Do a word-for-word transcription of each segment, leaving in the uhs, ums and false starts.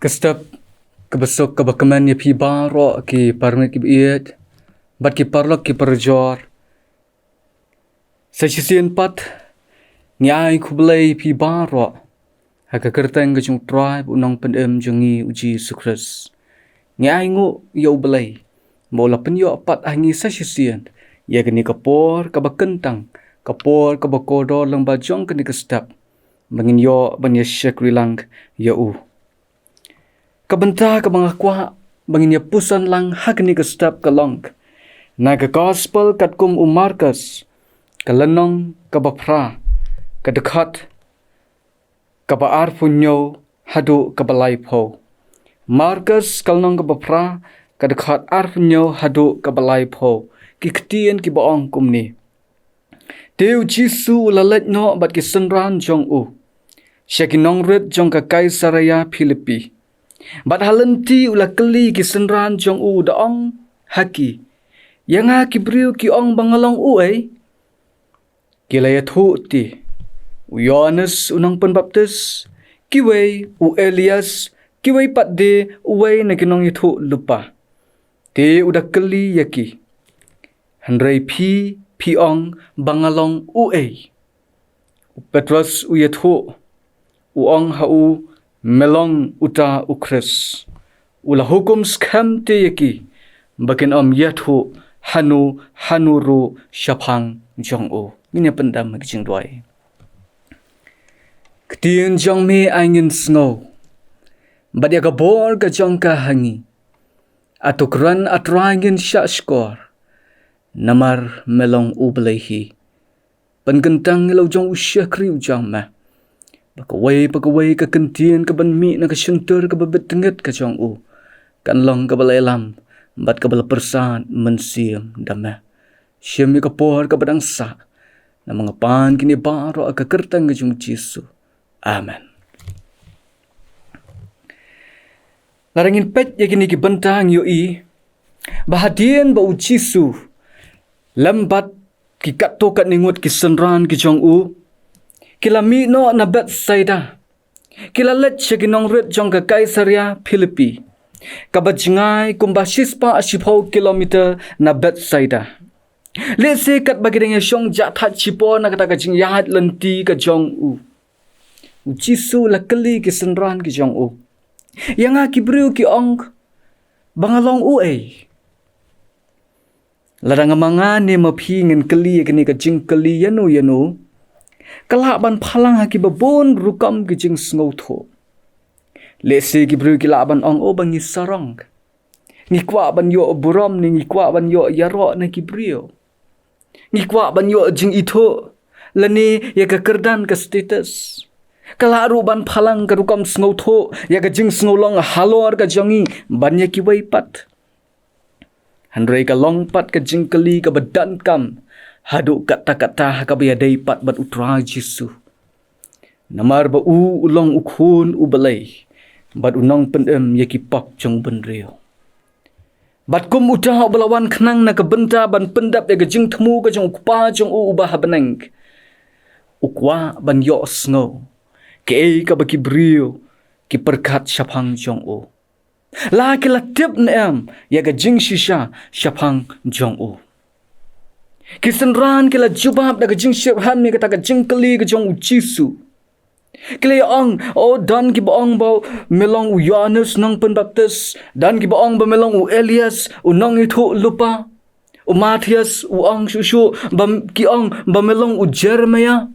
Ka step kaba suk kaba kmen ïa phi baroh ki parmit ki baieit bad ki paralok ki parajor. Sa shisien pat ngi ai khublei ïa phi baroh ha ka kyrteng ka jong U Trai bad U Nongpynim jong ngi U Jisu Khrist. Ngi ai nguh ïa U Blei ba U la pynïoh pat ha ngi sa shisien ïa kane ka por kaba kyntang, ka por kaba kordor lyngba jong kane ka step ba ngin ïoh ban ïa shakri lang ïa U. Ka bynta kaba nga kwah ba ngin ïa puson lang ha kane ka step ka long na ka Gospel katkum u Markos, ka lynnong kaba phra, ka dkhot kaba arphew hynñiew haduh kaba laiphew. Markos ka lynnong kaba phra, ka dkhot arphew hynñiew haduh kaba laiphew. Ki ktien kiba ong kumne: Te U Jisu U la leit noh bad ki synran jong U sha ki nongrit jong ka Kaisaria Philippi. Bad ha lynti U la kylli ki synran jong U, U da ong ha ki: Ïa nga ki briew ki ong ba nga long uei? Ki la ïathuh te: U Ïoannis U Nongpynbaptis, kiwei U Elias, kiwei pat de uwei na ki nongïathuhlypa. Te U da kylli ïa ki: Hynrei phi, phi ong ba nga long uei? U Petros u ïathuh, u ong ha U: Me long uta U Khrist. U la hukum skhem te ïa ki ba kin ym ïathuh hano hano ruh shaphang jong U. Ngin ïa pyndem ha ka jingduwai. Ktien jong Me ai ngin sngew bad ïa ka bor ka jong ka ha ngi. A to kren, A Trai, ngin shah shkor, namar Me long U Blei hi. Pynkyntang ïa la u jong u shakri u jong Me, ba kawei pa kawei ka kyntien kaban mih na ka shyntur kaba bit tyngit ka jong u kan long kaba la ïalam bad kaba la pyrsad mynsiem da Me. Shim ïa ka por kaba dang sah. Namar nga pan kine baroh ha ka kyrteng ka jong U Jisu. Amen. Lada ngin peit ïa kine ki bynta ngi ïohi ba hadien ba U Jisu lem bad ki katto katne ngut ki synran ki jong U, ki la mih noh na Bethsaida. Ki la leit sha ki nongrit jong ka Kaisaria Philippi, kaba jngai kumba shispah shiphew kilometer na Bethsaida. Lehse katba ki dang ïashong jahthait shipor na kata ka jingïaid lynti ka jong U, U Jisu u la kylli ki synran ki jong U: Ïa nga ki briew ki ong ba nga long uei? Lada nga ma nga ne ma phi ngin kylli ïa kane ka jingkylli ïano ïano, ka lah ban phalang ha kiba bun rukom ki jingsngewthuh. Lehse ki briew ki lah ban ong, o, ba ngi sarong. Ngi kwah ban ïoh burom ne ngi kwah ban ïoh ïaroh na ki briew. Ngi kwah ban ïoh jingithuh lane ïa ka kyrdan, ka status. Ka lah ruh ban phalang ka rukom sngewthuh ïa ka jingsngewlong halor ka jong ngi ban ïa kiwei pat. Hynrei ka long pat ka jingkylli kaba donkam haduh katta katta ha kaba ïadei pat bad U Trai Jisu. Namar ba U u long U Khun U Blei bad U Nongpynim ïa ki pop jong u bynriew. Bad kum uta uba la wan khnang na ka bynta ban pyndep ïa ka jingthmu ka jong U Kpa jong U uba ha bneng, U kwah ban ïohsngew kaei kaba ki briew ki pyrkhat shaphang jong U. La ki la tip ne em ïa ka jingshisha shaphang jong U? Ki synran ki la jubab da ka jingshitrhem ïa kata ka jingkylli ka jong U Jisu. Ki la ong, o, don kiba ong ba Me long U Ïoannis Nongpynbaptis, don kiba ong ba Me long U Elias, u nongïathuhlypa. U Mathaios u ong shuh shuh ba, ki ong ba Me long U Jeremiah.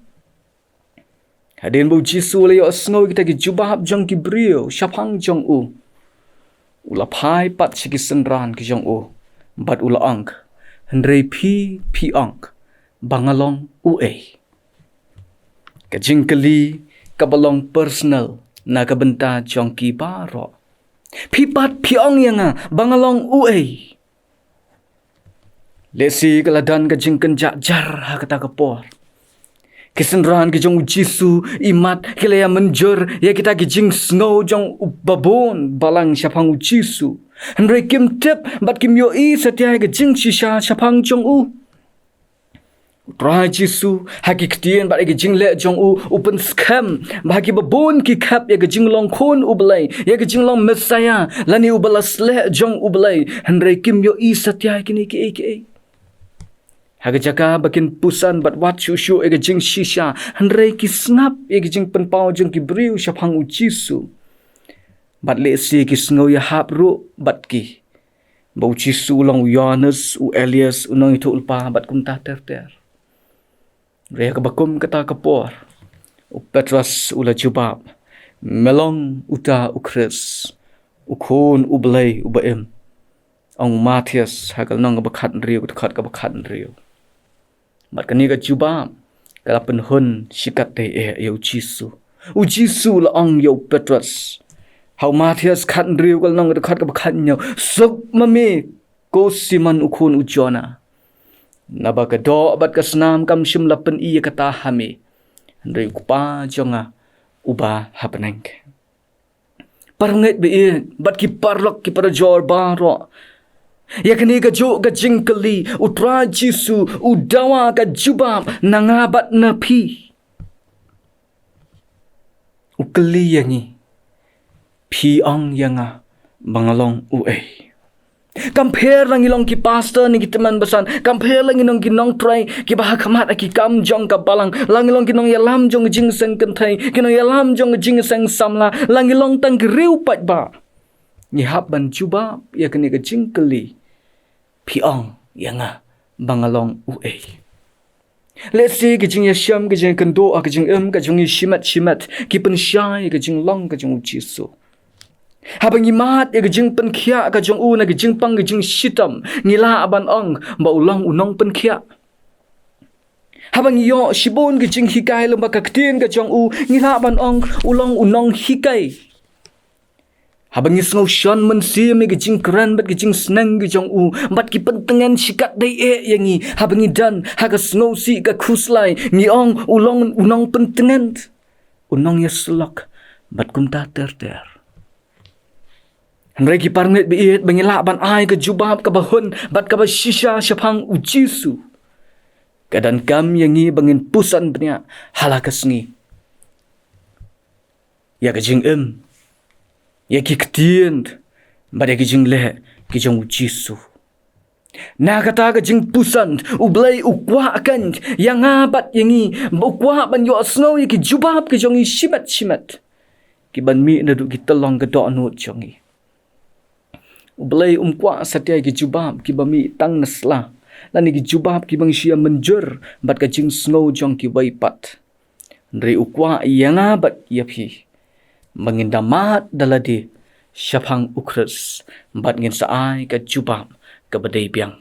Hadien ba U Jisu u la ïohsngew ïa kita ki jubab jong ki briew shaphang jong U, U la phai pat sha ki synran ki jong U bad U la ong, hynrei phi, phi ong ba nga long uei? Ka jingkylli kaba long personal na ka bynta jong ki baroh. Phi pat phi ong ïa nga ba nga long uei? Lehse ka la don ka jingkynjah jar ha kata ka por. Ki synran ki jong U Jisu imat ki la ïa mynjur ïa kita ki jingsngew jong u babun balang shaphang U Jisu. Hynrei kim tip bad kim ïohi satia ïa ka jingshisha shaphang jong U. U Trai Jisu, ha ki ktien bad ïa ki jingleh jong u, u pynskhem ba ha kiba bun ki khep ïa ka jinglong Khun U Blei, ïa ka jinglong Messiah, lane uba la sleh jong U Blei, hynrei kim ïohi satia ïa kine kiei kiei. Ha ka jaka ba kin puson bad wad shuh shuh ïa ka jingshisha, hynrei ki sngap ïa ka jingpynpaw jong ki briew shaphang U Jisu. Bad lehse ki sngew ïahap ruh bad ki ba U Jisu u long u Ïoannis, u Elias, u nongïathuhlypa bad kumta ter ter. Hynrei ha kaba kum kata ka por, u Petros u la jubab, me long uta u Khrist, u Khun U Blei uba im, ong u Mathaios ha ka lynnong kaba khathynriew, ka dkhot kaba khathynriew. Bad kane ka jubab ka la pynhun shikatdei eh ïa U Jisu. U Jisu u la ong ïa u Petros ha u Mathaios khathynriew, ka lynnong, ka dkhot kaba khathynñiew, suk ma me, ko Simon u khun u Jonah. Naba ka doh bad ka snam kam shym la pyni ïa kata ha me, hynrei u Kpa jong nga uba ha bneng. Parangeit baieit bad ki paralok, ki parajor baroh, ïa kane kajuh ka jingkylli, u Trai Jisu u dawa ka jubab na nga bad na phi. U kylli ïa ngi, phi ong ïa nga ba nga long uei? Kam pher la ngi long ki pastor ne ki tymmen basan, kam pher la ngi long ki nongtrei kiba ha khmat ha ki kam jong ka balang, la ngi long ki nongïalam jong ka jingïaseng kynthei, ki nongïalam jong ka jingïaseng samla, la ngi long tang ki riewpaidbah, ngi hap ban jubab ïa kane ka jingkylli, phi ong ïa nga ba nga long uei? Lehse ka jingïashem, ka jingkynduh ha ka jingim ka jong ngi shimet shimet ki pynshai ïa ka jinglong ka jong U Jisu. Haba ngi mad ïa ka jingpynkhiah ka jong u na ka jingpang ka jingshitom, ngi lah ban ong ba u long u nongpynkhiah. Haba ngi ïoh shibun ka jinghikai lyngba ka ktien ka jong u, ngi lah ban ong u long u nonghikai. Haba ngi sngew shon mynsiem ïa ka jingkren bad ka jingsneng ka jong u, bad ki pyntngen shikatdei eh ïa ngi, haba ngi don ha ka sngewsih ka khuslai, ngi ong u long u nongpyntngen, u nongïasyllok, bad kumta ter ter. Hynrei ki parangeit baieit, ba ngi lah ban ai ka jubab kaba hun bad kaba shisha shaphang U Jisu, ka donkam ïa ngi ba ngin puson bniah ha la ka sngi ïa ka jingim, ïa ki ktien bad ïa ki jingleh ki jong U Jisu. Na kata ka jingpuson, U Blei u kwah keiñ ïa nga bad ïa ngi, u kwah ban ïohsngew ïa ki jubab ki jong ngi shimet shimet, kiban mih naduh ki tyllong ka dohnud jong ngi. U Blei um kwah satia ïa ki jubab kiba mih tang na sla, lane ki jubab kiba ngi shu ïa mynjur bad ka jingsngew jong kiwei pat. Hynrei u kwah ïa nga bad ïa phi ba ngin da mad da lade shaphang U Khrist, bad ngin sa ai ka jubab kaba dei biang.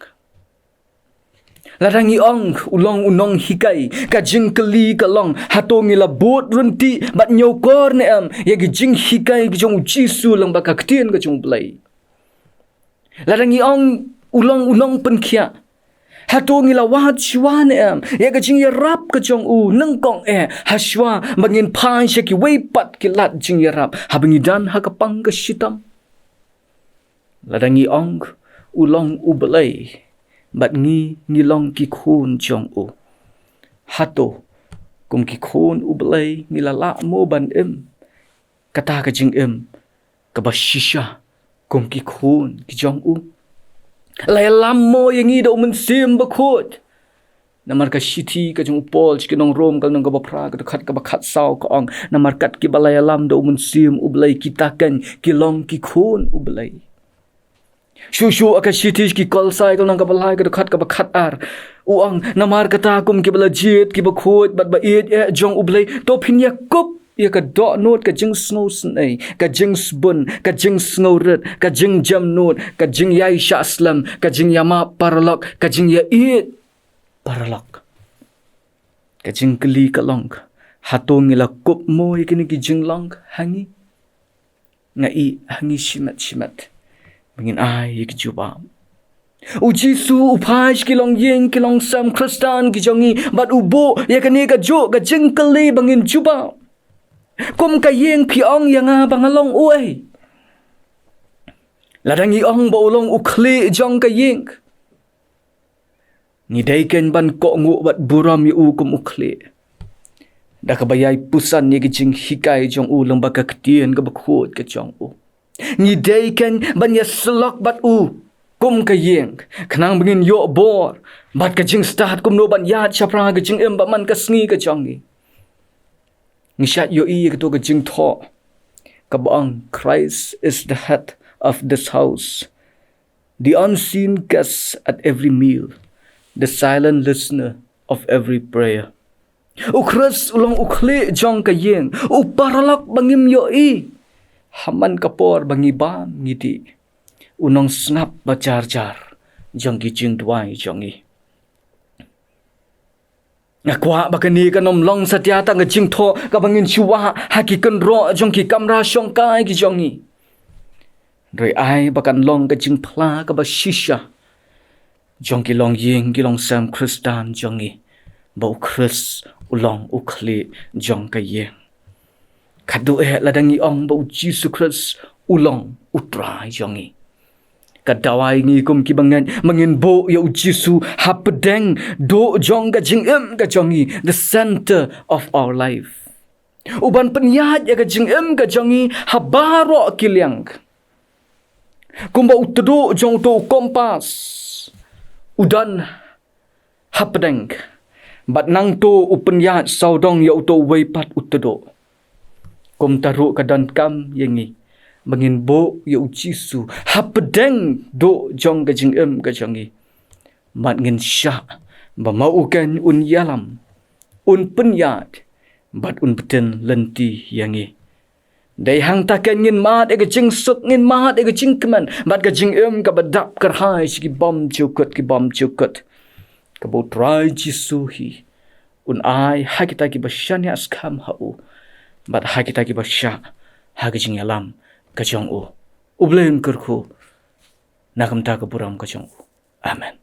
Lada ngi ong u long u nonghikai, ka jingkylli ka long, hato ngi la bud ryntih bad ñiewkor ne em ïa ki jinghikai ki jong U Jisu lyngba ka ktien ka jong U Blei? Lada ngi ong u long u nongpynkhiah, hato ngi la wad shuwa ne em ïa ka jingïarap ka jong u nyngkong eh, hashuwa ba ngin phai sha kiwei pat ki lad jingïarap haba ngi don ha ka pang ka shitom? Lada ngi ong u long U Blei bad ngi, ngi long ki khun jong u, hato kum ki khun U Blei ngi la lah mo ban im kata ka jingim kaba shisha kum ki khun ki jong u? La ïalam mo ïa ngi da U Mynsiem Bakhuid? Namar ka shithi ka jong u Paul sha ki nong Rom, ka lynnong kaba phra, ka dkhot kaba khatsaw, ka ong, namar kat kiba la ïalam da U Mynsiem U Blei, kita keiñ ki long ki khun U Blei. Shuh shuh ha ka shithi sha ki Kolosai, ka lynnong kaba lai, ka dkhot kaba khatar, u ong, namar kata kum kiba la jied, kiba khuid bad ba ïeit eh jong U Blei, to phin ïakup ïa ka dohnud ka jingsngewsynei, ka jingsbun, ka jingsngewrit, ka jingjemnud, ka jingïaishah slem, ka jingïamap paralok, ka jingïaieit paralok. Ka jingkylli ka long, hato ngi la kup mo ïa kine ki jinglong ha ngi? Nga ïohi ha ngi shimet shimet ba ngin ai ïa ki jubab. U Jisu u phai sha ki longïing ki longsem Khristan ki jong ngi bad u buh ïa kane kajuh ka jingkylli ba ngin jubab. Kum ka ïing phi ong ïa nga ba nga long uei? Lada ngi ong ba u long u khlieh jong ka ïing, Ngi dei kein ban kohnguh bad burom ïa u kum u khlieh, da kaba ïai puson ïa ka jinghikai jong u lyngba ka ktien kaba khuid ka jong u. Ngi dei kein ban ïasyllok bad u kum ka ïing, khnang ba ngin ïoh bor bad ka jingstad kumno ban ïaid shaphrang ka jingim ba man ka sngi ka jong ngi. Ngi shait ïohi ïa kato ka jingthoh kaba ong, "Christ is the head of this house, the unseen guest at every meal, the silent listener of every prayer." U Khrist u long u khlieh jong ka ïing, u paralok ba ngim ïohi. Ha man ka por ba ngi bam ngi dih, u nongsngap ba jar jar jong ki jingduwai jong ngi. Nga kwah ba kane kan ym long satia tang ka jingthoh kaba ngin shu wah ha ki kynroh jong ki kamra shongkai ki jong ngi. Hynrei ai ba kan long ka jingphla kaba shisha jong ki longïing ki longsem Khristan jong ngi, ba u Khrist u long u khlieh jong ka ïing. Khadduh eh lada ngi ong ba u Jisu Khrist u long u Trai jong ngi, ka dawai ngi kum ki bangeit ba ngin buh ïa u Jisu hapdeng duh jong ka jingim ka jong ngi, the center of our life. U ban pynïaid ïa ka jingim ka jong ngi ha baroh ki liang. Kumba u tduh jong uto u kompas u don hapdeng, bad nangto u pynïaid sawdong ïa uto uwei pat u tduh, kumta ruh ka donkam ïa ngi ba ngin buh ïa u Jisu hapdeng duh jong ka jingim ka jong ngi, bad ngin shah ba ma u kein un ïalam, un pynïaid bad un btin lynti ïa ngi. Dei hangta kein ngin mad ïa ka jingsuk, ngin mad ïa ka jingkmen bad ka jingim kaba dap kyrhai sha ki bymjukut ki bymjukut, kaba u Trai Jisu hi un ai ha kita kiba shaniah skhem ha u bad ha kita kiba shah ha ka jingïalam ka jong u. U Blei un kyrkhu na ka bynta ka burom ka jong u. Amen.